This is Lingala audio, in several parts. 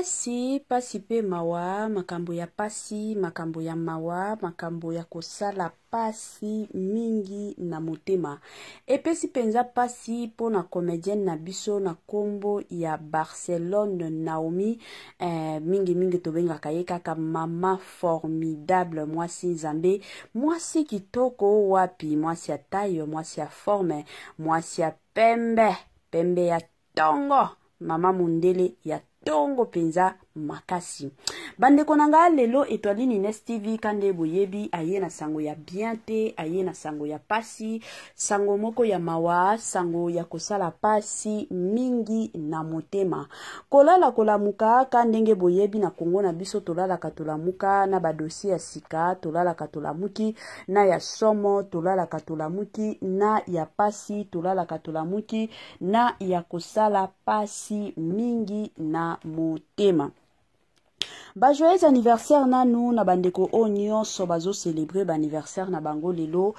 Pasi, pasi pe mawa, makambo ya pasi, makambo ya mawa, makambo ya kosala pasi mingi na motema. Epesi penza pasi mpo na comedienne na biso na kombo ya Barcelone Naomi, eh, mingi mingi tobengaka ye kaka mama formidable, mwasi nzambe, mwasi kitoko wapi, mwasi ya taille, mwasi ya forme, mwasi ya pembe, pembe ya tongo mama mundele ya tongo mpenza makasi. Bandeko na nga, lelo Etoiline Ines TV kande boyebi aye na sango ya bien te, aye na sango ya pasi, sango moko ya mawa, sango ya kosala pasi mingi na motema. Kolala kolamuka ka ndenge boyebi na Kongo na biso, tolalaka tolamuka na badossier ya sika, tolalaka tolamuki na ya somo, tolalaka tolamuki na ya pasi, tolalaka tolamuki na ya kosala pasi mingi na motema. Ba joyeux anniversaire nanu na bandeko oyo nyonso bazocelebre baanniversaire na bango lelo.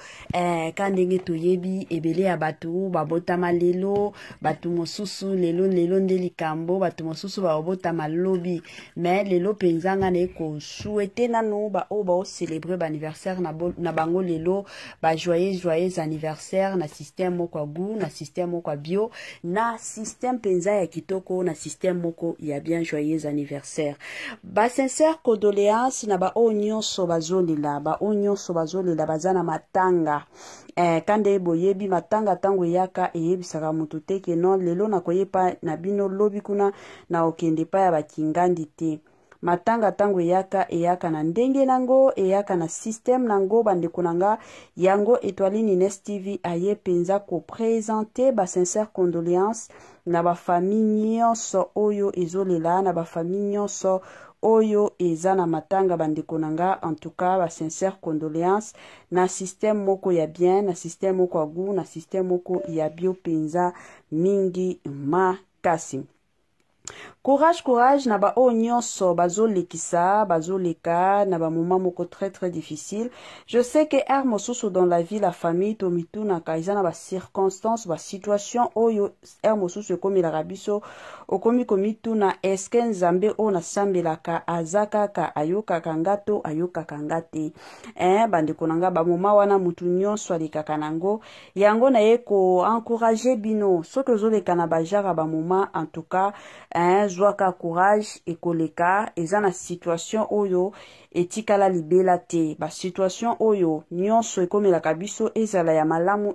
Ka ndenge toyebi, ebele ya bato babotama lelo, bato mosusu lelo lelo nde likambo, bato mosusu babotama lobi, mais lelo mpenza nga naye kosouhaite nanu baoyo baocelebre baanniversaire na bango lelo ba joyeux joyeux anniversaire na système moko ya goût, na système moko ya bio, na système mpenza ya kitoko, na système moko ya bien. Joyeux anniversaire. Ba sincère condoléance na baoyo nyonso bazolela, baoyo nyonso bazolela, baza na matanga. Kande boyebi matanga ntango eyaka eyebisaka motu te ke non, lelo nakoyepa na bino, lobi kuna na okende epai ya bakingandi te. Matanga ntango eyaka, eyaka na ndenge nango, eyaka na système nango. Bandeko na nga, yango Etoiline Ines TV aye mpenza koprésente basincère condoléance na bafamille nyonso oyo ezolela, na bafamille nyonso oyo eza na matanga. Bandeko na nga, en tout cas basincère condoléance na système moko ya bien, na système moko ya goût, na système moko ya bio mpenza mingi makasi. Courage, courage na baoyo nyonso bazolekisa, bazoleka na bamoment moko très très difficile. Je sais que heure mosusu dans la vie, la famille, tomitunaka, eza na bacirconstance, basituation oyo heure mosusu ekomelaka biso, okomi komituna: eske Nzambe oyo nasambelaka aza kaka, ayokaka nga to ayokaka nga te? Bandeko na nga, bamoma wana mutu nyonso alekaka nango. Yango naye koencourage bino, soki ozoleka na bajara bamoma, en tout cas, zwaka courage, ekoleka. Eza na situation oyo etikala libela te. Basituation oyo nyonso ekomelaka biso, ezala ya malamu.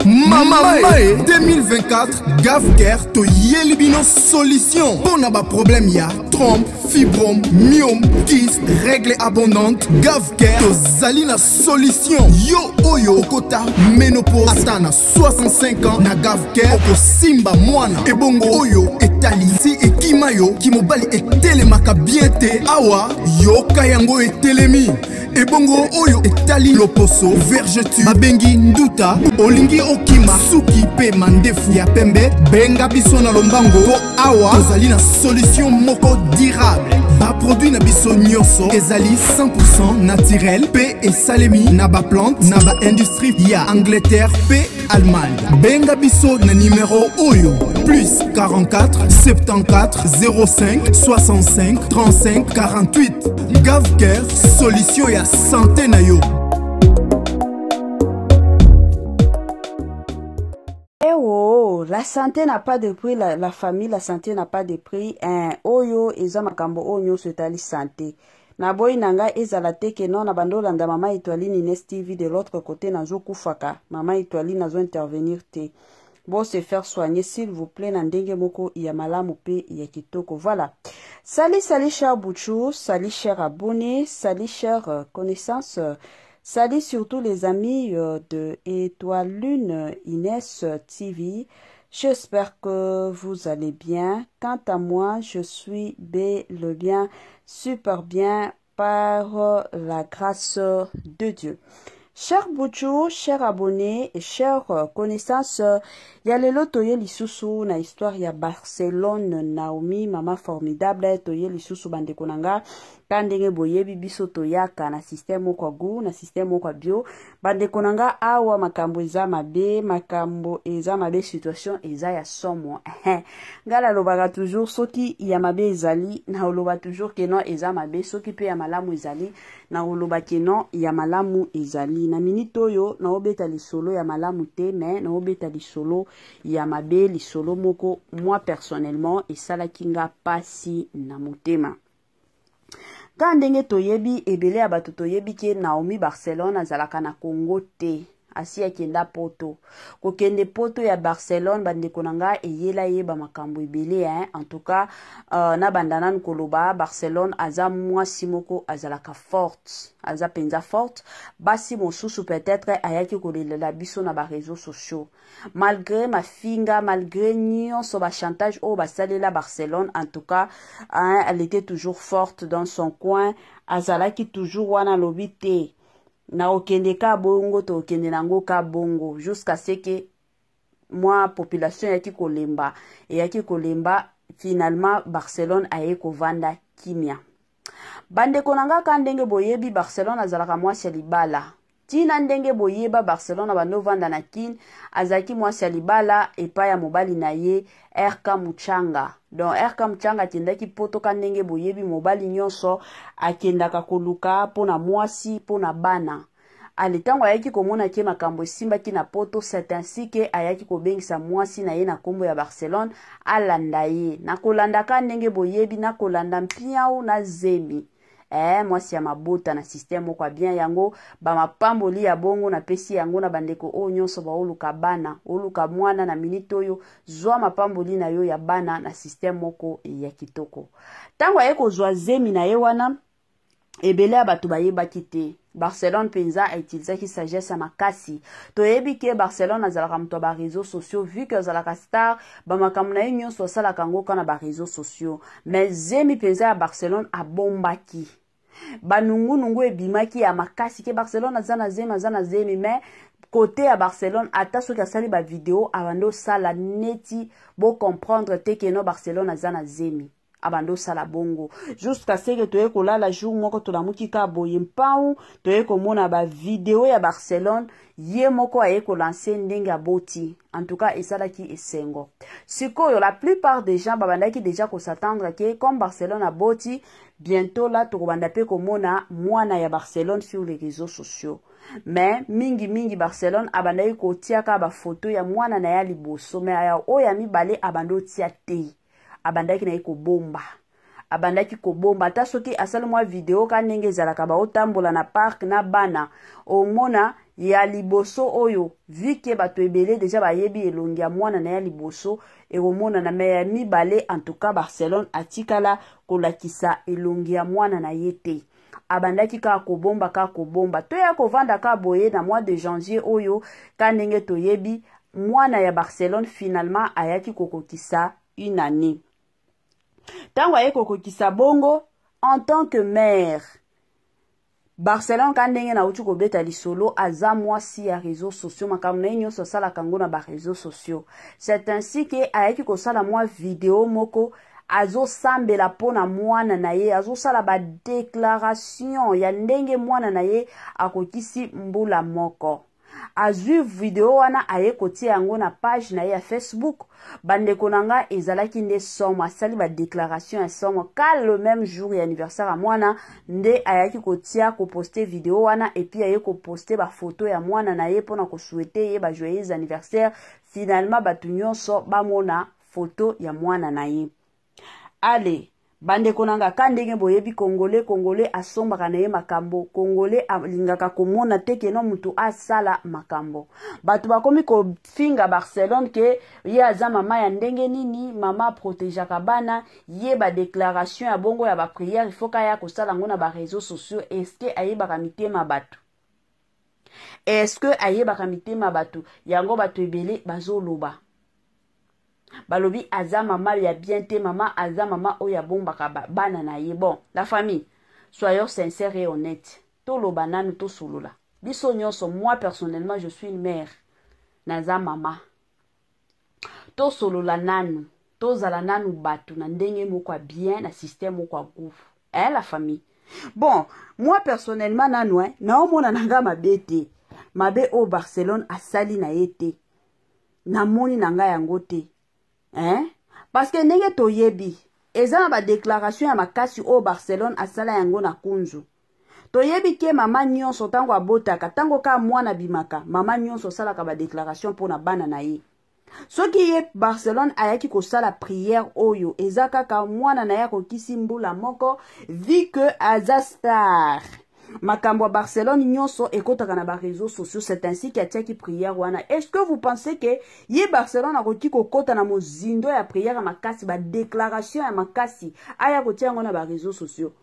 Mama Mae 2024, Gavcare toyeli bino solution mpo na baproblème ya trompe, fibrome, myome, kyste, règle abondante. Gavcare tozali na solution. Yo oyo okota ménopause ata na 65 ans, na Gavcare okosimba mwana. Ebongo oyo etali si ekima yo kimobali etelemaka bien te, awa yoka yango etelemi. Ebongo oyo etali loposo, vergeture babengi nduta, olingi okima suki mpe mandefu ya pembe, benga biso na lombango mpo awa tozali na solution moko durable. Baproduit na biso nyonso ezali 100 naturel mpe esalemi na baplante na baindustrie ya Angleterre mpe Allemagne. Benga biso na numero oyo: plus 44 74 05 65 35 48. Gavcare, solution ya santé na yo. Eh oh, la santé n'a pas de prix, la famille, la santé n'a pas de prix. Hein, oyo eza makambo oyo nyonso etali santé. Naboyi na ngai ezala te ke non, na bando olanda mama Etoiline Ines TV, de l'autre côté nazokufaka, mama Etoiline nazo intervenir te. Bo se faire soigner, s'il vous plaît, na ndenge moko ya malamu mpe ya kitoko. Voilà. Sali sali cher Bouchou, sali cher abonné, sali cher connaissance, sali surtout les amis de Étoile Inès TV. J'espère que vous allez bien. Quant à moi, je suis bel et bien, super bien par la grâce de Dieu. Cher Bouchou, cher abonné et chère connaissance, ya lelo toye lisusu na histoire ya Barcelone Naomi, mama formidable, toye lisusu, bandeko na nga. Ka ndenge boyebi biso toyaka na système moko ya gout, na système moko ya bio. Bandeko na nga, awa makambo eza mabe, makambo eza mabe, situation eza ya somo. Nga nalobaka toujours, soki ya mabe ezali, naoloba toujours ke non, eza mabe. Soki mpe ya malamu ezali, naoloba ke non, ya malamu ezali. Na minute oyo naobeta lisolo ya malamu te, mais naobeta lisolo ya mabe, lisolo moko moi personnellement esalaki nga pasi na motema. Ka ndenge toyebi, ebele ya bato toyebi ke Naomi Barcelone azalaka na Congo te, asi akenda Poto. Kokende Poto ya Barcelone, bandeko na nga, eyela yeba makambo ebele, hein? En tout cas, nabanda nanu koloba, Barcelone aza mwasi moko azalaka forte, aza mpenza forte. Basi mosusu peut-être ayaki kolelela biso na baréseaux sociaux, malgré mafinga, malgré nyonso, bachantage oyo basalela Barcelone. En tout cas, hein, elle était toujours forte dans son coin, azalaki toujours wana, alobi te, nakokende ka bongo, tokokende nango ka bongo, jusqu'à ce que mwa population eyaki kolemba, eyaki kolemba. Finalement Barcelone aye kovanda kimia. Bandeko na nga, ka ndenge boyebi, Barcelone azalaka mwasi ya libala. Ntina ndenge boyeba, Barcelone bando ovanda na Kine, azalaki mwasi ya libala epai ya mobali na ye RK Muchanga. Donc RK Muchanga akendaki Poto. Ka ndenge boyebi, mobali nyonso akendaka koluka mpona mwasi, mpona bana. Ale, ntango ayaki komona ke makambo esimbaki na Poto, c'est ainsi ke ayaki kobengisa mwasi na ye na nkombo ya Barcelone alanda ye. Na kolanda, ka ndenge boyebi, na kolanda mpiau na zemi, mwasi ya mabota na système moko ya bien. Yango bamapamboli ya bongo napesi yango na bandeko oyo nyonso baoluka bana, oluka mwana na minute oyo, zwa mapamboli na yo ya bana na système moko ya kitoko. Ntango aye kozwa zemi na ye wana, ebele ya bato bayebaki te. Barcelone mpenza autilisaki sagesse ya makasi. Toyebi ke Barcelone azalaka moto ya baréseaux sociaux, vu ke azalaka star, bamakambo na ye nyonso asalaka yango kaka na baréseaux sociaux. Mais zemi mpenza ya Barcelone abombaki. Banungunungu ebimaki ya makasi ke Barcelone aza na zemi, aza na zemi. Mais côté ya Barcelone, ata soki asali bavideo, abandi osala neti bocomprendre te ke no, Barcelone aza na zemi. Abandi osala bongo jusqu'à ce que toye kolala jour moko, tolamuki ka boye mpau, toye komona bavideo ya Barcelone, ye moko aye kolancer ndenge aboti. En tout cas, esalaki esengo. Sikoyo la plupart des gens babandaki déjà kos'attendre ke comme Barcelone aboti, bientôt la tokobanda mpe komona mwana ya Barcelone sur les réseaux sociaux. Mais mingimingi Barcelone abandaki kotiaka bafoto ya mwana na ya liboso, mais ya oyo ya mibale abandi otia te, abandaki na ye kobomba, abandaki kobomba. Ata soki asali mwa video, ka ndenge ezalaka, baotambola na parc na bana, omona ya liboso oyo, vu ke bato ebele déjà bayebi elongi ya mwana na ya liboso, ekomonana. Mais ya mibale, en tout cas, Barcelone atikala kolakisa elongi ya mwana na ye te, abandaki kaka kobomba, kaka kobomba. Toya kovanda kaka boye na mois de janvier oyo, ka ndenge toyebi, mwana ya Barcelone finalement ayaki kokokisa une année. Ntango aye kokokisa bongo, en tant que mère, Barcelone, ka ndenge nauti kobeta lisolo, aza mwasi ya réseaux sociaux, makambo na ye nyonso asalaka yango na baréseaux sociaux. C'est ainsi ke ayaki kosala mwa video moko, azosambela mpo na mwana na ye, azosala badéclaration ya ndenge mwana na ye akokisi mbula moko. Azwi video wana, aye kotia yango na page na ye ya Facebook. Bandeko na nga, ezalaki nde somo. Asali badéclaration ya somo. Ka le même jour ya anniversaire ya mwana nde ayaki kotia, koposter video wana, et puis aye koposter bafoto ya mwana na ye mpona kosouhaiter ye bajoyeux anniversaire. Finalement bato nyonso bamona foto ya mwana na ye. Ale, bandeko na nga, ka ndenge boyebi, Congolais, Congolais asombaka na ye makambo, Congolais alingaka komona te ke no, moto asala makambo. Bato bakomi kofinga Barcelone ke ye aza mama ya ndenge nini, mama aprotégeaka bana ye, badéclaration ya bongo ya baprière, il faut kaya kosala yango na baréseaux sociaux. Est-ce ayebaka mitema bato? Est-ce ayebaka mitema bato? Yango bato ebele bazoloba, balobi aza mama ya bien te, mama aza mama oyo abombaka bana na ye. Bon, la famille, soyons sincères et honnête. Toloba nanu, tosolola biso nyonso. Moi personnellement, je suis une mère, naza mama. Tosolola nanu, tozala nanu bato na ndenge moko ya bien, na système moko ya groupe, eh, la famille. Bon, moi personnellement nanu hein, naomona na nga mabe te. Mabe oyo Barcelone asali na ye te. Namoni na nga yango te. Hein? Parce que ndenge toyebi, eza na ba déclaration ya makasi oyo Barcelone asala yango na kunzu. Toyebi ke mama nyonso ntango abotaka, ntango kaka mwana abimaka, mama nyonso asalaka ba déclaration mpo na bana na ye. Soki ye Barcelone ayaki kosala prière oyo eza kaka mwana na ye akokisi mbula moko, vu que aza star. Makambo ya Barcelone nyonso ekotaka na ba réseaux sociaux, c'est ainsi que atiaki prière wana. Est-ce que vous pensez que ye Barcelone akoki kokota na mozindo ya prière ya makasi, ba déclaration ya makasi aya kotia yango na ba réseaux sociaux?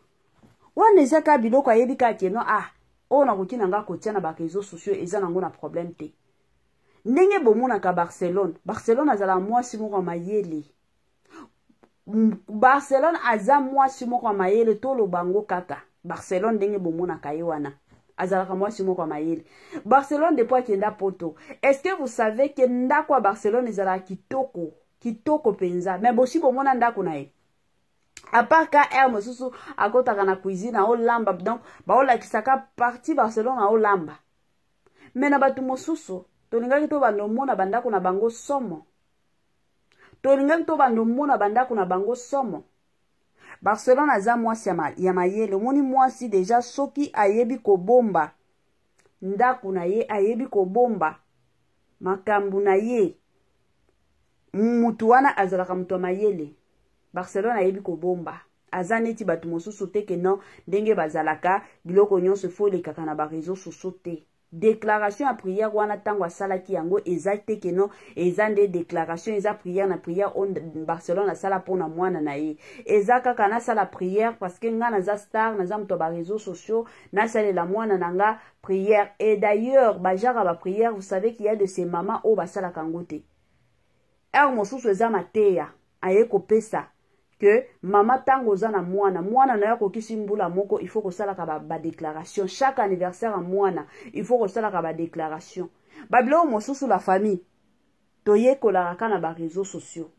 Wana eza kaka biloko ayebi kaka ke non, ah, oyo nakoki na nga kotia na ba réseaux sociaux eza nango na problème te. Ndenge bomonaka Barcelone, Barcelone azala mwasi moko ya mayele. Barcelone aza mwasi moko ya mayele, toloba yango kaka. Barcelone ndenge bomonaka ye wana azalaka mwasi moko ya mayele. Barcelone depuis akenda poto, est-ce que vous savez que ndako ya Barcelone ezalaka kitoko, kitoko penza? Mais bosi bomona ndako na ye? À part ka air mosusu akotaka na cuisine aolamba, donc baolakisaka partie Barcelone aolamba. Mais na bato mosusu tolingaki tobanda omona bandako na bango somo. Tolingaki tobanda omona bandako na bango somo. Barcelone aza mwasi ya mayele. Omoni mwasi deja soki ayebi kobomba ndako na ye, ayebi kobomba makambo na ye, mutu wana azalaka mutu ya mayele. Barcelone ayebi kobomba, aza neti bato mosusu te ke non, ndenge bazalaka biloko nyonso efo elekaka na ba réseaux sociaux te. Déclaration ya prière wana ntango asalaki yango eza te ke non, eza nde déclaration, eza prière na prière oyo Barcelone asala mpona mwana na ye. Eza kaka nasala prière parce que nga naza star, naza moto ya ba réseaux sociaux, nasalela mwana na nga prière. Et d'ailleurs bajara ba prière, vous savez qu'il y a de ces mamans oyo basalaka yango te. Heure mosusu eza mateya aye kopesa que mama ntango oza na mwana, mwana na yo akokisi mbula moko, il faut kosalaka ba déclaration. Chaque anniversaire ya mwana, il faut kosalaka ba déclaration. Babiloko mosusu la famille toyekolaka kaka na ba réseaux sociaux.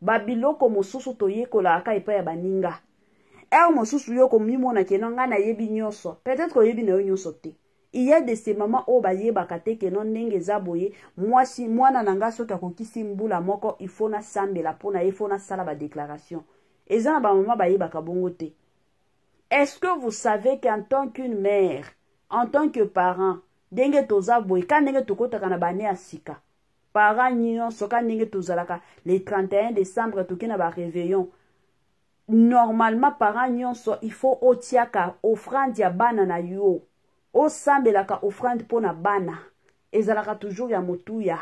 Babiloko mosusu toyekolaka kaka epai ya baninga. Heure mosusu yo komimona ke non, ngai nayebi nyonso, peut-être oyebi na yo nyonso te. Il y a de ces mamans oyo bayebaka te ke non, ndenge eza boye, mwasi mwana na nga soki akokisi mbula moko, il faut nasambela mpona ye, faut nasala ba déclaration. Eza na bamama bayebaka bongo te. Est-ce que vous savez qu'en tant qu'une mère, en tant que parent, ndenge toza boye, ka ndenge tokotaka na bane ya sika, parent nyonso, ka ndenge tozalaka le 31 décembre toke na ba réveillon, normalement parent nyonso il faut otiaka offrande ya bana na yo, osambelaka offrande mpona bana, ezalaka toujours ya motuya.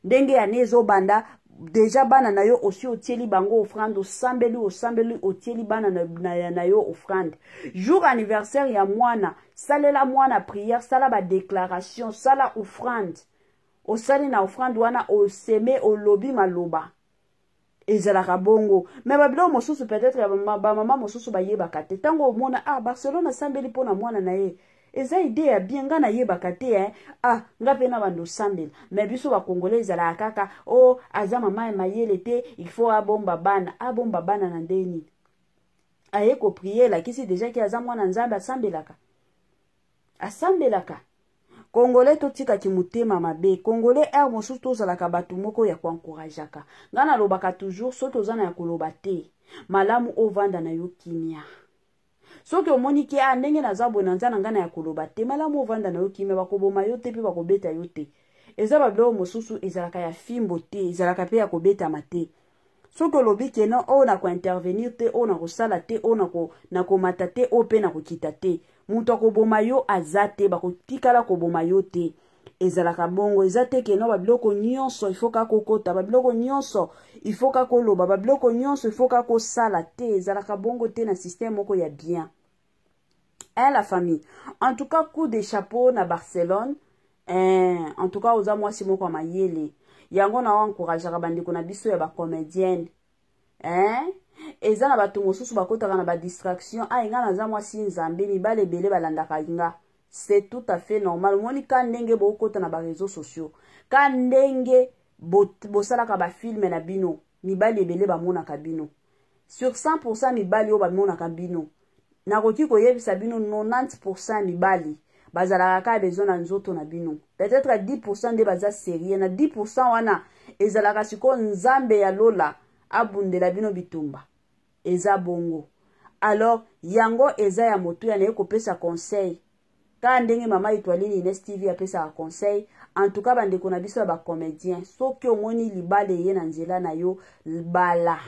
Ndenge ya ne ezobanda deja, bana na yo osi otieli bango offrande, osambeli, osambeli, otieli bana na yo offrande. Jour anniversaire ya mwana, salela mwana prière, sala ba déclaration, sala offrande. Osali na offrande wana, oseme, olobi maloba, ezalaka bongo. Me babiloko mosusu peut-être ya bamama mosusu bayebaka te. Ntango omona, ah, Barcelone asambeli mpona mwana na ye, eza idée ya bien, nga nayebaka te, eh? Ah, nga mpe na bando osambela. Me biso bakongole ezalaka kaka o oh, aza mama ya mayele te, il faut abomba bana. Abomba bana na ndenge nini? Aye koprier, elakisi deja ke aza mwana Nzambe, asambelaka, asambelaka. Congolais totikaki motema mabe. Congolais heure mosusu tozalaka bato moko ya koencourageaka. Ngai nalobaka toujours, soki oza na ya koloba te, malamu ovanda na yo kimia. Soki omoni ke ah, ndenge naza boye, naza na ngai na ya koloba te, malamu ovanda na yo kimia. Bakoboma yo te mpe bakobeta yo te. Eza babiloko mosusu ezalaka ya fimbo te, ezalaka mpe ya kobetama te. Soki olobi ke non, oyo nakointervenir te, oyo nakosala te, oyo nakomata te, oyo mpe nakokita te, moto akoboma yo aza te, bakotikala koboma yo te. Ezalaka bongo. Eza te ke non, babiloko nyonso ifo kaka kokota, babiloko nyonso ifo kaka koloba, babiloko nyonso ifo kaka kosala te. Ezalaka bongo te na système moko ya bien, hein, la famille. En tout cas, coup de chapeau na Barcelone, eh, en tout cas oza mwasi moko ya mayele. Yango na encourageaka bandeko na biso ya bacomédienne, eh? Eza na bato mosusu bakotaka na badistraction. Ai, nga naza mwasi Nzambe, mibale ebele balandaka nga, c'est tout à fait normal. Omoni ka ndenge bokota na baréseaux sociaux, ka ndenge bosalaka bafilme na bino, mibali ebele bamonaka bino. Sur 100 mibali oyo bamonaka bino, Nakoki koyebisa bino 90% ya mibali bazalaka kaka besoin na nzoto na bino. Peut-être 10% nde baza sérieux. Na 10% wana ezalaka sikoyo Nzambe ya lola abundela bino bitumba. Eza bongo. Alors yango eza ya motuya naye kopesa conseil kaka ndenge mama Etoiline Ines TV apesaka conseil. En tout cas bandeko na biso ya ba comédien, soki omoni libala eye na nzela na yo, bala.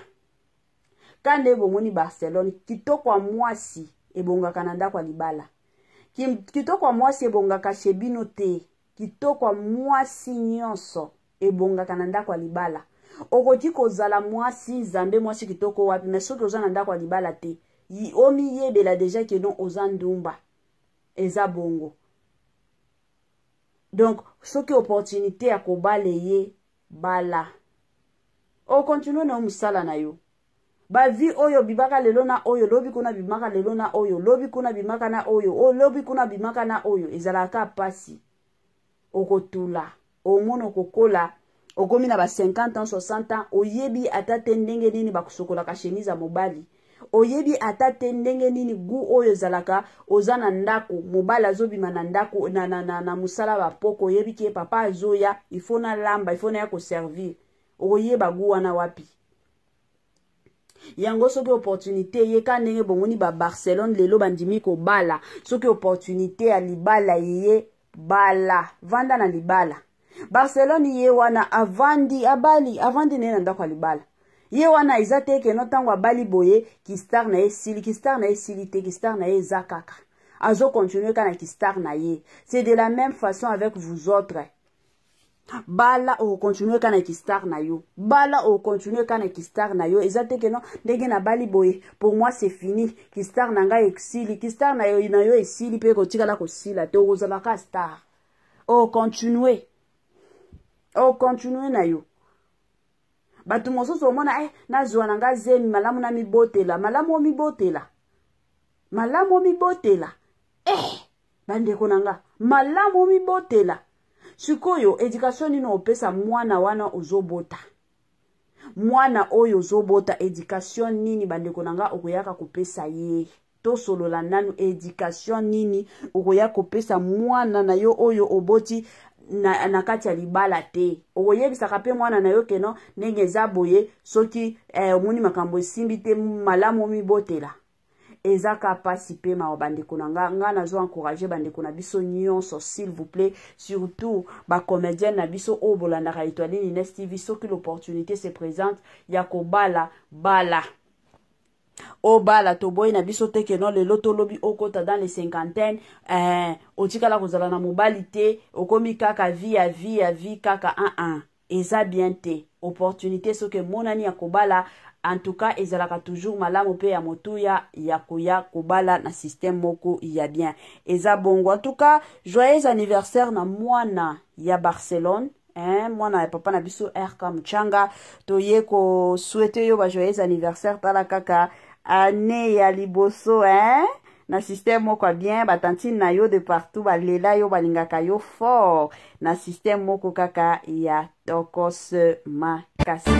Ka nde bomoni Barcelone, kitoko ya mwasi ebongaka na ndako ya libala. Kitoko ya mwasi ebongaka chez bino te. Kitoko ya mwasi nyonso ebongaka na ndako ya libala. Okoki kozala mwasi nzambe, mwasi kitoko wapi, mais soki oza na ndako ya libala te, omiyebela deja ke non, oza ndumba. Eza bongo. Donc soki opportunité ya kobala eye, bala. Okontinue na yo mosala na yo. Bavi oyo bimaka lelo na oyo, lobi kuna bimaka lelo na oyo, lobi kuna bimaka na oyo, oyo lobi kuna bimaka na oyo, ezalaka pasi. Okotula, omona okokola, okomi na ba 50 ans, 60 ans, oyebi ata te ndenge nini bakosokolaka chemise ya mobali. Oyebi ata te ndenge nini goût oyo ezalaka. Oza na ndako, mobali azobima na ndako na mosala bapoko, oyebi ke papa azoya, il faut nalamba, il faut naya koservir. Okoyeba goût wana wapi? Yango soki opportunité ye, ka ndenge bomoni ba Barcelone lelo bandimi kobala, soki opportunité ya libala ye, bala, vanda na libala. Barcelone ye wana avandi, abali, avandi na ye na ndako ya libala. Ye wana eza te ke no ntango abali boye kistar na ye esili. Kistar na ye esili te, kistar na ye eza kaka, azocontinue kaka na kistar na ye. C'est de la même façon avec vous autres. Bala, okocontinue kaka na kistar na yo. Bala, okocontinue kaka na kistar na yo. Eza te ke no ndenge nabali boye, pour moi c'est fini, kistar na ngai esili. Kistar na yo esili mpe ekotikala kosila te. Okozalaka star, okontinue, okontinue na yo. Bato mosusu omona nazwa na nga zemi, malamu na mibotela, malamu omibotela, malamu omibotela. Bandeko na nga, malamu omibotela. Sikoyo éducation nini opesa mwana wana ozobota? Mwana oyo ozobota, éducation nini, bandeko na nga, okoyaka kopesa ye? Tosolola nanu. Éducation nini okoya kopesa mwana na yo oyo oboti na kati ya libala te? Okoyebisaka mpe mwana na yo keno ndenge eza boye, soki omoni makambo esimbi te, malamu omibotela. Eza ka pasi mpe mawa, bandeko na nga. Nga nazo encourage bandeko na biso nyonso, s'il vous plaît, surtout bacomédienne na biso oyo bolandaka Etoiline Ines TV, soki l'opportunité se présente ya kobala, bala, obala. Toboyi na biso te keno lelo tolobi okota dans les cinquantaine, otikala kozala na mobali te, okomi kaka vie ya vie ya vie kaka 1 eza bien te. Opportunité soki emonani ya kobala, en tout cas ezalaka toujours malamu mpe ya motuya ya koya kobala na système moko ya bien. Eza bongo. En tout cas, joyeux anniversaire na mwana ya Barcelone, hein, mwana ya papa na biso RK Muchanga. Toye kosouhaiter yo ba joyeux anniversaire. Tala kaka année ya liboso, hein, na système moko ya bien. Batantine na yo de partout balela yo, balingaka yo fort na système moko kaka ya tokos makasi.